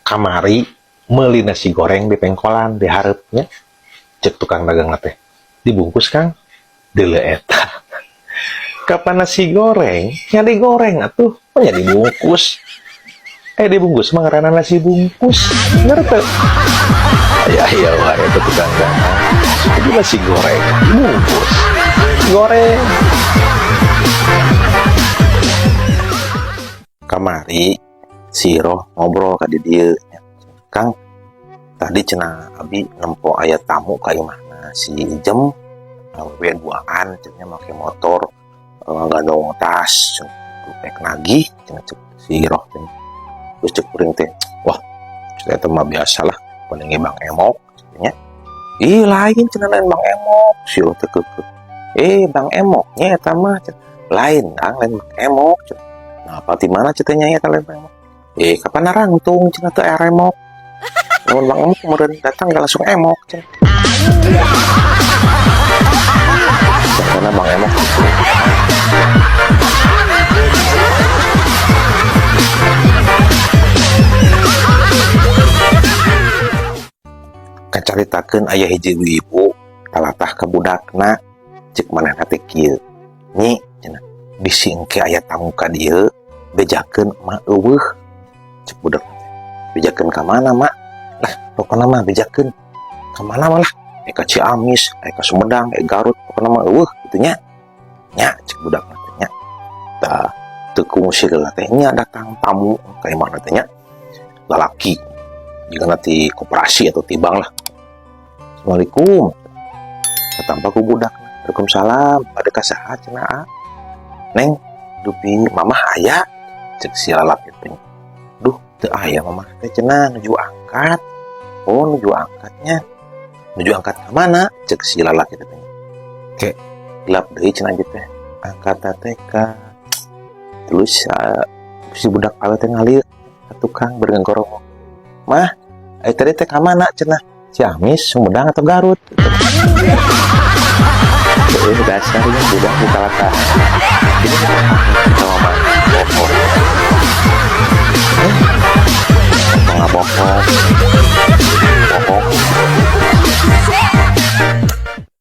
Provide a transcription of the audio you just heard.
Kamari meuli nasi goreng di pengkolan di hareupnya, cek tukang dagang teh, "Dibungkus, Kang." Deuleu eta, kapan nasi goreng nya digoreng atuh, oh nya dibungkus. Eh, dibungkus mah ngaranna nasi bungkus, ngerti ya? Ya wah, itu tukang dagang itu nasi goreng dibungkus goreng. Kamari si Roh ngobrol ka di dieu, "Kang, tadi cenah abi nempo aya tamu ka imahna si Ijem, awewe duaan cenah, make motor, ngagandong tas cenah, pek nagih cenah," cek si Roh teh. Terus cek kuring teh, "Wah," cenah, "eta mah biasalah, paling Bang Emok," cenah. "Ih, lain," cenah, "lain Bang Emok." Si Roh teh keukeuh, "Eh, Bang Emok nya eta mah," cenah. "Lain, Kang, lain Bang Emok," cenah. "Nah, apa di mana ceritanya eta lain Bang Emok?" "Eh, kapan narangtung cenah teh emok. Lamun Bang Emok meureun datang gak langsung emok," cenah. Karena Bang Emok gitu. Kacaritakeun aya hiji ibu talatah ka budakna, cek manehna teh kieu, "Nyi," cenah, "bisi engke aya tamu ka dieu, bejakeun emak euweuh." Cek budak teh, "Bejakeun ka mana, Mak?" "Lah, pokona mah bejakeun ka mana mah lah, ka Ciamis, ka Sumedang, Garut, pokona mah euweuh kitu nya." "Nya," cek budak teh nya. Tah, teu kungsi heula teh nya datang tamu ka imahna teh nya, lalaki jika nanti koperasi atau tibang lah. "Assalamualaikum." Katampa ku budak, "Waalaikumsalam, bade ka saha?" cenah, "A?" "Neng, dupi mamah aya?" cek si lalaki teh. "Duh, teu aya mamah teh," cenah, "nuju angkat." "Oh, nuju angkatnya, nuju angkat ka mana?" cek si lalaki teh. "Ke gelap deui," cenah teh, "angkat teh ka." Terus si budak awe teh ngalir ka tukang bergengkorong, "Mah, tadi teh ka mana?" cenah, "Ciamis, Sumedang atau Garut?" Eh, dasarnya budak ditalata ini sama mah bohong, eh, nggak bohong bohong.